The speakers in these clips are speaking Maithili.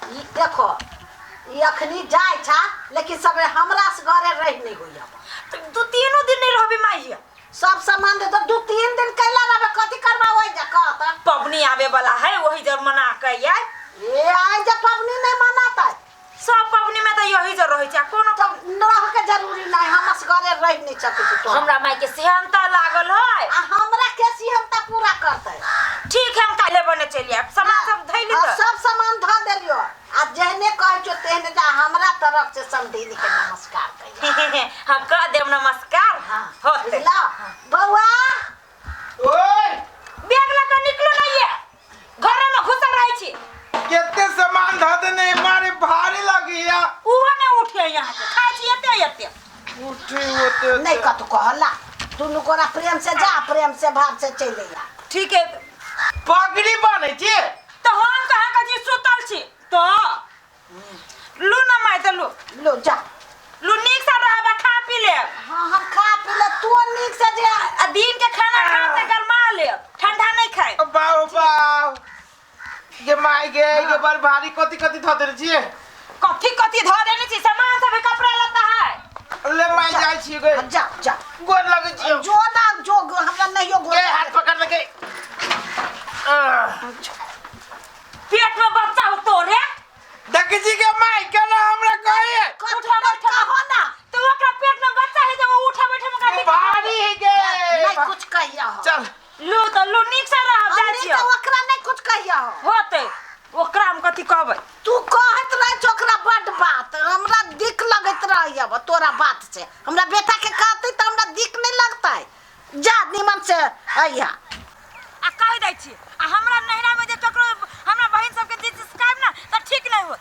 ई देखो, ई अखनी जाय छा, लेकिन सबे हमरा से घरे रह नहीं होई अब। तो दू तीनो दिन नहीं रहबे माई हिया। सब सामान दे तो 2-3 दिन कैला रहबे, कथी करबा ओइ जा कहत? पबनी आवे वाला है, वही जब मना के आय। ए आइ जा पबनी नहीं मनाता। सब पबनी में तो यही जर रहै छै, कोनो तब रह के जरूरी नहीं, हम असगरे रह नहीं सकै छी तोरा। हमरा माई के सेहनता लागल है। आ हमरा के सेहनता पूरा करतै। ठीक है, हम काल्हे बने चलि आयब, सामान सब धैली हाँ, तऽ। सब सामान धऽ देलियो, आ जेहने कहै छौ तेहने जा, हमरा तरफ से समधिनी के नमस्कार कहियो। हम कह देब नमस्कार। हाँ, होतै। बुझला बौआ? ओए बैग लऽ कऽ निकलू नहीं ये, घरे में घुसल रहै छी। केते सामान धऽ देने, मारे भारी लगैया। उहो नहीं उठे यहाँ से, खाइ छी एते एते। उठे ओते नहीं कतौ कहला, दुनू गोरा प्रेम से जा, प्रेम से भाव से चलि आ। ठीक है। पगड़ी बान्है छी? तऽ हम कहाँ कहै छी सुतल छी तऽ लू न माय, तऽ लू। लो जा। लू नीक से रहब, खा पी लेब। हाँ, हम खा पी लेब, तू नीक से जे आ दिन के खाना खाब तऽ गरमा लेब, ठंडा नहीं खाए। बाउ बाउ गे माय गे, गे बड़ भारी कथी कथी धऽ देने छियै? कथी कथी धऽ देने छी, सामान सब कपड़ा लत्ता है। ले माय जाइ छी गे। जा जा। गोर लगै छी। जो ना जो, हमरा नहियो गोर। गे हाथ पकड़ लगे। पेट में बच्चा हो तोरे। देखै छी गे माय, केना हमरा कहै? उठा बैठा कहो ना। तो ओकरा पेट में बच्चा है, तो उठा बैठा में काटी भारी है गे। नहीं कुछ कहिया हो। चल लू तो लू, नीक से रहब, जाइ हमनी छियौ। के ओकरा नहीं कुछ कहिया हो। होतै, ओकरा हम कथी कहबै? तू कहैत रहै छौ ओकरा बड बात, हमरा दिक लगैत रहैया तोरा बात से। हमरा बेटा के कहतै तऽ हमरा दिक नहीं लगतै। जा निमन से अइहा। आ कहि दै छी, आ हमरा नैहरा में जे ककरो हमरा बहिन सबके दिस शिकायब ना तऽ ठीक नहीं होत।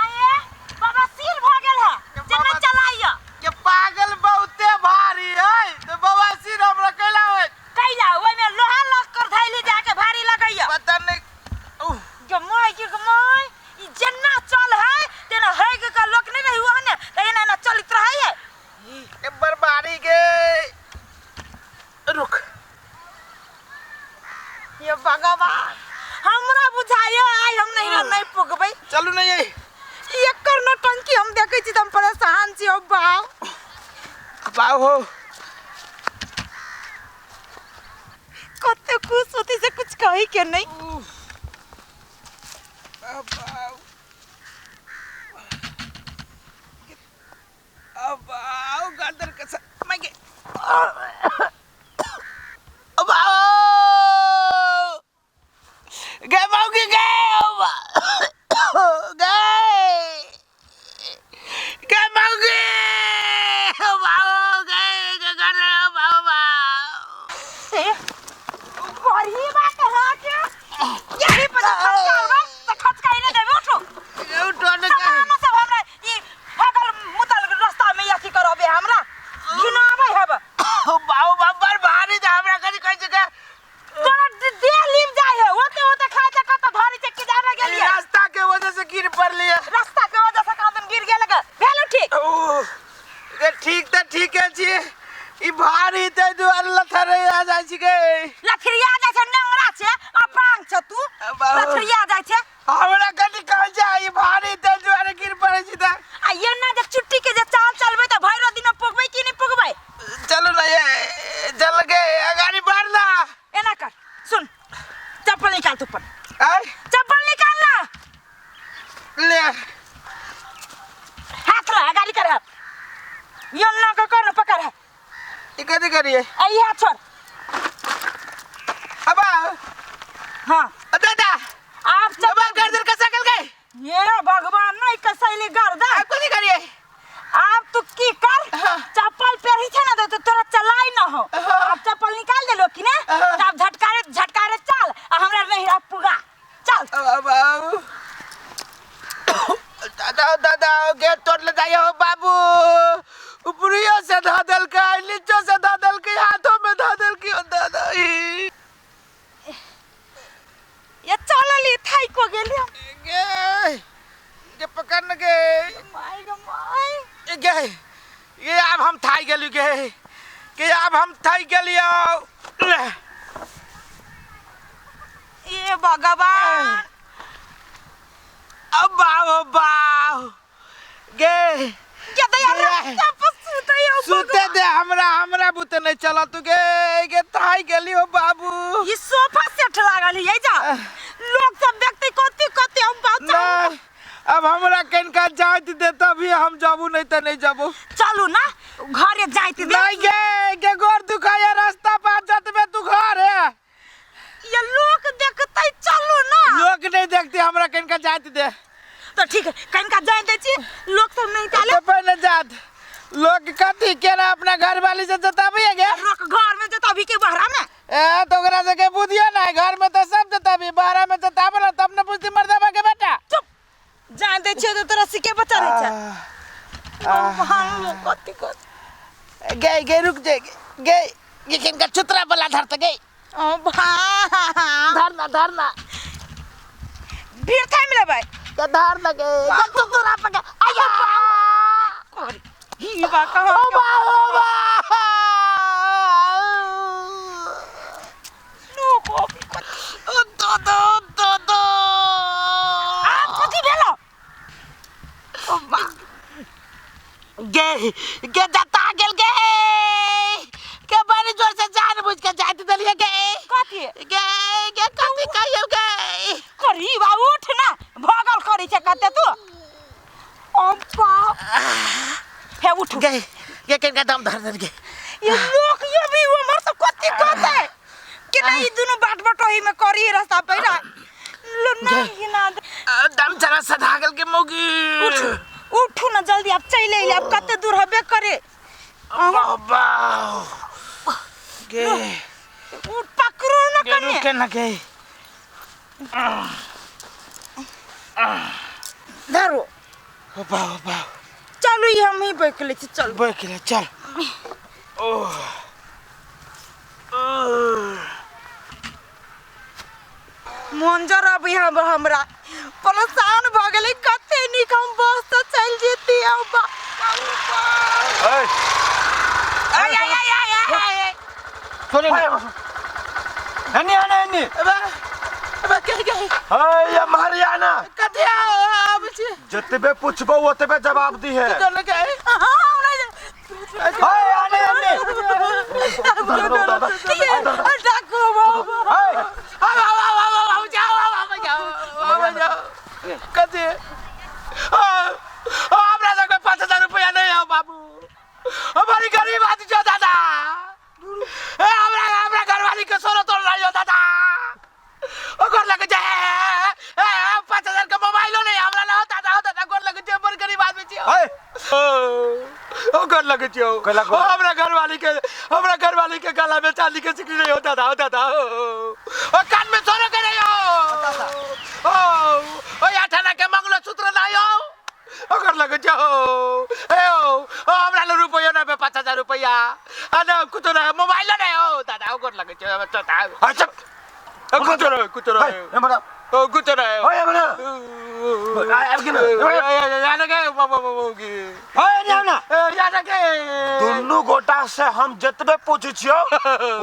आये बाबा सील भऽ गेल है, जे नहीं चलाइया। के पागल बहुते भारी है, तो बाबा सिर हमरा कैला होय? कैला ओइ में लोहा लग कर धैली जाके भारी लगैया। पता नहीं। उह। गे my गे my, ई जेना चल है तेना है के का लोक नहीं रही हुआ ने, त एना एना चलित रहै है। ए बर्बादी गे, रुक। ये भगवान, हमरा बुझाइयो आइ हम नहीं नहीं पुगबै। चलू नहीं ये। एकर नौटंकी हम देखै छी तऽ हम परेशान छी। ओ बाउ बाउ हो, कते खुश होती से कुछ कही के नहीं। बाउ गर्दन कसा मैं गे। बाउ गे, बाउ के गे, गे गे बाउ गे, बाउ गे गे गर्दन बाउ बाउ। बड़ी बा कहाँ के यही पर खचकावा त खचकाई ने देबे। उठो। उठो ने। सामान सब हमरा ई भगल मुतल रास्ता में अथी करबे, हमरा घिनाबै हेब। बाउ बाउ बड़ भारी था, हमरा कथी कहै छै के? तोरा देह लीप जाय है, ओते ओते खाय छै, कत धरी छै कि जाने गेलिए। रास्ता के वजह से गिर पड़लिए। रास्ता के वजह से कहाँ गिर गेल गे? भेल ठीक? ओ ठीक तऽ ठीके छी, ई भारी तै दुआरे लथरे आ जाइ छी गे। लथरिया जाइ छै, नेंगरा छै, अपांग छै तू। बाबू। लथरिया जाइ छै। हमरा कथी कहै छै, ई भारी तै दुआरे गिर पड़ै छी तऽ। आ एना जे चुट्टी के जे चाल चलबै तऽ भैरो दिन पुगबै कि नहि पुगबै? चलू ना ये, चल गे, अगाड़ी बढ़ ना। एना कर, सुन, चप्पल निकाल तू अपन। आय? चप्पल निकाल ना। ले। हाथ ला, अगाड़ी कर हाथ, एना के कर, पकड़ हाथ। ई कथी करिए? आ ई हाथ छोड़। अब हाँ दादा आप अब गर्दन कसा गेल गए? ये भगवान, नहीं कसैली गर्दन। आप कथी करिए? आप तू की कर, हाँ। चप्पल पेरही छै ना तो तोरा चलाई न हो। हाँ। आप चप्पल निकाल देलो कि ने? हाँ। तब झटकारे झटकारे चल आ हमरा नहिरा पुगा चल। अब अब दादा दादा गेट तोड़ ले जाइए हो बाबू, ऊपरियो से धा देलकै, नीचो से धा देलकै, हाथों में धा देलकै। ओ दादा ई। ये चलली थाइको गेली हम। गे गे पकड़ न गे। My गे my. ए गे, ये आब हम थाइ गेली गे, के आब हम थाइ गेलियो। ले। ये भगवान। बाह गे। के दया गे। रास्ता पर सुतै हो। सुते दे हमरा, हमरा बुते नहीं चला तू गे। गे थाई गेली हो बाबू। ई सोफा सेट लागल है जा, लोग सब देखते कथी कथी हम बात। नहीं, अब हमरा कनिका जाइत दे तभी हम जाबू, नहीं तो नहीं जाबू। चलू ना घरे जाइत दे। नहीं गे, गे गोर दुखाया, रास्ता पर जतबे तू घर है। ये लोग देखते, चलू ना। लोग नहीं देखते, हमरा कनिका जाइत दे। तो ठीक है, कनिका जाय दै छी, लोग सब नहीं चाले। तो पहले जात लोग कथी केना अपना घर वाली से जताबी गे? रोक, घर में जताबी के बहरा में? ए तो ओकरा से के बुझियो ना, घर में तो सब जताबी, बाहरा में जताबो ना तब न बुझती मर्दबा के बेटा। चुप, जाय दै छियै तो तोरा सिके बचा रहै छै। भगवान, लोग कथी कथी। गे गे रुक जे गे, गे किनका चुतरा वाला धरत गे। ओ भा धरना धरना। भीड़ थामि लेबै। के धर ना गे, चुतरा पके आया। ही बा कहाँ? ओ बा, ओ बा। लोग अभी कथी। ओ दो दो दो दो। आब कथी भेलो? ओ बा गे गे जता गेल गे, के बड़ी जोर से जान बुझ के जात देलिए गे। कथी? गे गे कथी कहियो गे? करी बा, उठ ना, भगल करी छै कते तू। ओ बाप हे, उठ। गे गे किनका दम धर देल गे। ये लोग ये भी उमर से कथी कहते कि नहीं, ई दुनू बाट बटोही में करी रास्ता पहिरा लो नहीं ना। दम जरा सधा गेल के मौगी। उठ उठू ना जल्दी, अब चल अइले, अब कते दूर हबे करे। बाबा गे। उठ, पकड़ू ना। गे। कने रुके ना गे। धरो। ओ बा, ओ बा। चलू, ई हम ही बैठ ले छी, चलू। बैठ ले, चल। ओह मंजर अब यहाँ हमरा परेशान भऽ गेलै, कते नीक हम बस से चलि जेती। अब ऐ आय आय आय आय आय। छोड़े हनी हनी हनी। अबे अबे के गे? हे ये महरियाना। कथी आबै छी? जतबे पूछबो ओतबे जवाब दी है। चल गे। हाँ, हे आने आने। डाकू बाबा। हे आओ आओ आओ आओ आओ, जाओ आओ आओ, जाओ आओ जाओ। कथी? ओ हमरा सबके 5000 रुपया नहीं है बाबू, हमारी गरीब आदमी छो दादा। ए हमरा हमरा घरवाली के सोना तोड़ रही हो दादा, ओकर लगे जे ए 5000 के मोबाइलो नहीं हमरा ना दादा। हो दादा, गोर लगे जे, बड़ गरीब आदमी छी। हे ओ गोर लगे छियो। कैला ओ हमरा घरवाली के, हमरा घरवाली के गला में चांदी के सिकड़ी नहीं हो दादा। हो दादा, ओ कान में सोना के नहीं हो। ओ ओ आठाना के मंगलसूत्र नहीं हो। ओकर लगे छो। ए ओ ओ हमरा लग रुपया ना बे, 5000 रुपया आ ना कुछो ना, मोबाइल नहीं हो दादा। ओकर लगे छो दादा। अच्छा। कुछो नहीं, कुछो हे नहीं। हमरा ओ कुछो नहीं। हे हमरा आब के ना। याद के बाबा बाबा की। हे आने ना। याद के। दुनू गोटा से हम जतबे पूछै छियौ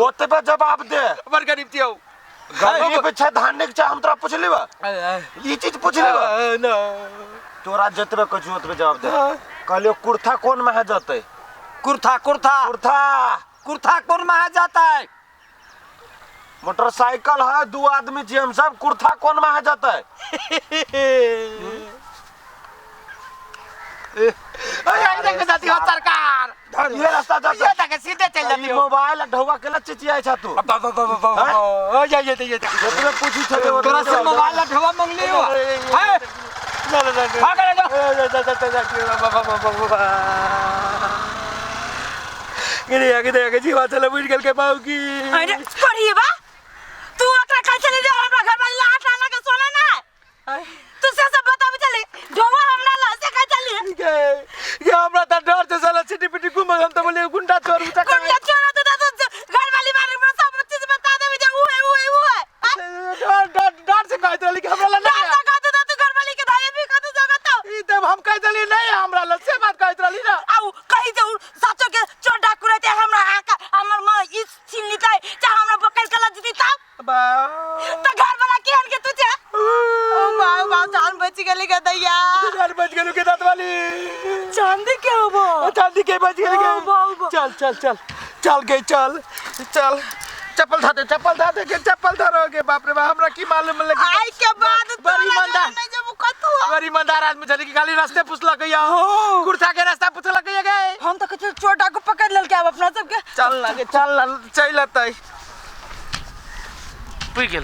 ओतबे जवाब दे। बड़ गरीब छियौ। गरीब छै, धार्मिक छै, हम तोरा पुछली बा ई चीज? पुछली बा? ना। तोरा जतबे कहै छियौ ओतबे जवाब दे। कहलियो कुर्था कोन में है जतै? कुर्था कुर्था। कुर्था। कुर्था कोन में है जाता है? मोटरसाइकिल है, दू आदमी छियै हम सब, कुर्था कोन में है जतै? जाती हो सरकार। ये रास्ता जाते। ये तक सीधे चल जाती हो। मोबाइल ढौवा केला चिचियाइ छ तू? ओ ये ये ये जतबे पूछी छ। तोरा से मोबाइल ढोवा मंगली हुआ है? चलो चलो। हाँ, करे जाओ। गिरे गिरे गिरे जीवा चला बुझ गेल के बाबू की। अरे करी बा, तू ओकरा कह चली जा, हमरा घर वाला आठ आना के सोना ना है। तू से सब बताबे चली ढोवा हमरा ला से कह चली। ये ये हमरा त डर से साला सिटी पिटी घुमल, हम त बोले गुंडा चोर उठा। गुंडा चोरा तो तो घर वाली बारे में सब चीज बता देबे जे ऊ है ऊ है ऊ है। डर डर डर से कहत रहली कि हमरा ला डर नहीं। से कहत तो तू घर वाली के धाये भी कहत जगह तो ई त हम कह देली नहीं हमरा ला, से बात कहत रहली ना। आउ कही जे ऊ साचो के चोर डाकू रहते, हमरा आका हमर मां ई छीन लेतै, चाहे हमरा पकड़ के लऽ। बच गेली गे दैया। जान बच गेलू के दांत वाली। चांदी के होबो। चांदी के बच गेल ओ, बाऊ, गे। बाऊ। चल चल चल चल गे, चल चल, चप्पल धाते, चप्पल धाते के, चप्पल धरोगे। बाप रे बाप, हमरा की मालूम लगी। आई के बाद बड़ी तोरा ईमानदार। नहीं जब कतू। बड़ी ईमानदार आदमी छली कि खाली रास्ते पूछलक या कुर्ता के रास्ता पूछलक या गे। हम तो कछु चोटा को पकड़ लेल के आब अपना सबके। चल ना गे, चल ना, चल तई पुई गेलो।